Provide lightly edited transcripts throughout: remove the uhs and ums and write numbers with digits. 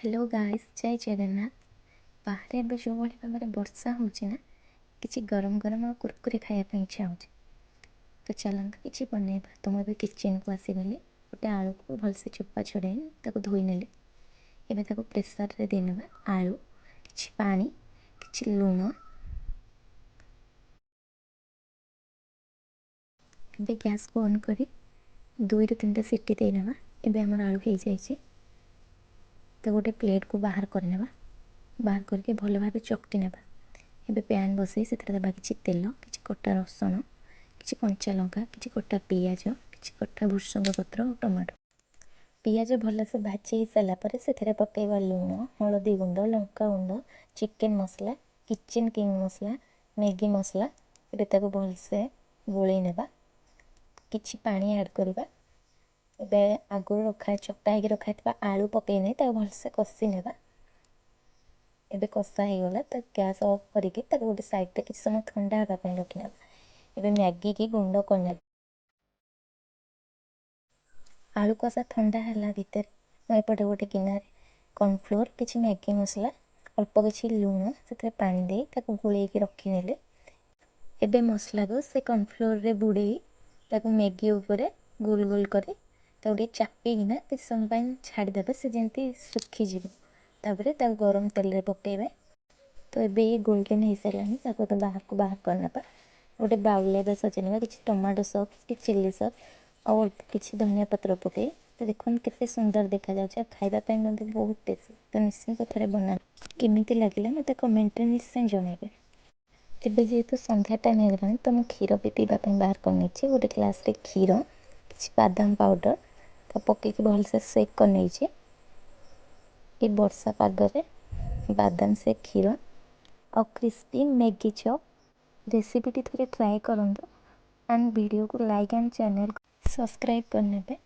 Hello guys, ଜୟ ଜଗନ୍ନାଥ। ବାହାରେ ଏବେ ଯେଉଁଭଳି ଭାବରେ ବର୍ଷା ହେଉଛି ନା, କିଛି ଗରମ ଗରମ ଆଉ କୁରକୁରେ ଖାଇବା ପାଇଁ ଇଚ୍ଛା ହେଉଛି। ତ ଚାଲନ୍ତୁ କିଛି ବନେଇବା। ତ ମୁଁ ଏବେ କିଚେନ୍କୁ ଆସିଗଲି। ଗୋଟେ ଆଳୁକୁ ଭଲସେ ଚୋପା ଛଡ଼େଇ ତାକୁ ଧୋଇ ନେଲି। ଏବେ ତାକୁ ପ୍ରେସରରେ ଦେଇନେବା। ଆଳୁ, କିଛି ପାଣି, କିଛି ଲୁଣ। ଏବେ ଗ୍ୟାସ୍କୁ ଅନ୍ କରି 2ରୁ 3ଟା ସିଟି ଦେଇନେବା। ଏବେ ଆମର ଆଳୁ ହେଇଯାଇଛି। ତ ଗୋଟେ ପ୍ଲେଟ୍କୁ ବାହାର କରିନେବା। ବାହାର କରିକି ଭଲ ଭାବେ ଚକଟି ନେବା। ଏବେ ପ୍ୟାନ୍ ବସେଇ ସେଥିରେ ଦେବା କିଛି ତେଲ, କିଛି କଟା ରସୁଣ, କିଛି କଞ୍ଚା ଲଙ୍କା, କିଛି କଟା ପିଆଜ, କିଛି କଟା ଭୃସଙ୍ଗ ପତ୍ର ଓ ଟମାଟୋ। ପିଆଜ ଭଲସେ ଭାଜି ହେଇସାରିଲା ପରେ ସେଥିରେ ପକାଇବା ଲୁଣ, ହଳଦୀ ଗୁଣ୍ଡ, ଲଙ୍କା ଗୁଣ୍ଡ, ଚିକେନ୍ ମସଲା, କିଚେନ୍ କିଙ୍ଗ ମସଲା, ମ୍ୟାଗି ମସଲା। ଏବେ ତାକୁ ଭଲସେ ଗୋଳେଇ ନେବା। କିଛି ପାଣି ଆଡ଼୍ କରିବା। ଏବେ ଆଗରୁ ଚକଟା ହେଇକି ରଖା ହେଇଥିବା ଆଳୁ ପକାଇ ନେଇ ତାକୁ ଭଲସେ କଷି ନେବା। ଏବେ କଷା ହେଇଗଲା ତ ଗ୍ୟାସ୍ ଅଫ୍ କରିକି ତାକୁ ଗୋଟେ ସାଇଡ଼୍ରେ କିଛି ସମୟ ଥଣ୍ଡା ହେବା ପାଇଁ ରଖିନେବା। ଏବେ ମ୍ୟାଗିକି ଗୁଣ୍ଡ କରିନେବା। ଆଳୁ କଷା ଥଣ୍ଡା ହେଲା ଭିତରେ ମୁଁ ଏପଟେ ଗୋଟେ ଗିନାରେ କର୍ଣ୍ଣଫ୍ଲୋର୍, କିଛି ମ୍ୟାଗି ମସଲା, ଅଳ୍ପ କିଛି ଲୁଣ, ସେଥିରେ ପାଣି ଦେଇ ତାକୁ ଗୋଳେଇକି ରଖିନେଲି। ଏବେ ମସଲାକୁ ସେ କର୍ଣ୍ଣଫ୍ଲୋର୍ରେ ବୁଡ଼େଇ ତାକୁ ମ୍ୟାଗି ଉପରେ ଗୋଲ ଗୋଲ କରି ତାକୁ ଟିକେ ଚାପିକିନା କିଛି ସମୟ ପାଇଁ ଛାଡ଼ିଦେବେ, ସେ ଯେମିତି ଶୁଖିଯିବ। ତାପରେ ତାକୁ ଗରମ ତେଲରେ ପକାଇବେ। ତ ଏବେ ଇଏ ଗୋଲ୍ଡେନ୍ ହେଇସାରିଲାଣି, ତାକୁ ଏବେ ବାହାରକୁ ବାହାର କରିନେବା। ଗୋଟେ ବାଉଲ୍ରେ ଏବେ ସଜେଇ ନେବା। କିଛି ଟମାଟୋ ସସ୍, କିଛି ଚିଲି ସସ୍ ଆଉ ଅଳ୍ପ କିଛି ଧନିଆ ପତ୍ର ପକାଇ। ତ ଦେଖନ୍ତୁ କେତେ ସୁନ୍ଦର ଦେଖାଯାଉଛି ଆଉ ଖାଇବା ପାଇଁ ମଧ୍ୟ ବହୁତ ଟେଷ୍ଟି। ତ ନିଶ୍ଚିନ୍ତ ଥରେ ବନାନ୍ତୁ। କେମିତି ଲାଗିଲା ମୋତେ କମେଣ୍ଟରେ ନିଶ୍ଚୟ ଜଣାଇବେ। ଏବେ ଯେହେତୁ ସନ୍ଧ୍ୟା ଟାଇମ୍ ହେଇଗଲାଣି, ତ ମୁଁ କ୍ଷୀର ବି ପିଇବା ପାଇଁ ବାହାର କରିନେଇଛି। ଗୋଟେ ଗ୍ଲାସ୍ରେ କ୍ଷୀର, କିଛି ବାଦାମ ପାଉଡ଼ର ତ ପକାଇକି ଭଲସେ ସେକ୍ କରିନେଇଛି। ଏ ବର୍ଷା ପାଗରେ ବାଦାମ ସେକ୍, କ୍ଷୀର ଆଉ କ୍ରିସ୍ପି ମ୍ୟାଗି ଚପ୍ ରେସିପିଟି ଥରେ ଟ୍ରାଏ କରନ୍ତୁ ଆଣ୍ଡ ଭିଡ଼ିଓକୁ ଲାଇକ୍ ଆଣ୍ଡ ଚ୍ୟାନେଲ୍ ସବସ୍କ୍ରାଇବ୍ କରିନେବେ।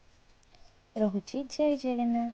ରହୁଛି, ଜୟ ଜଗନ୍ନାଥ।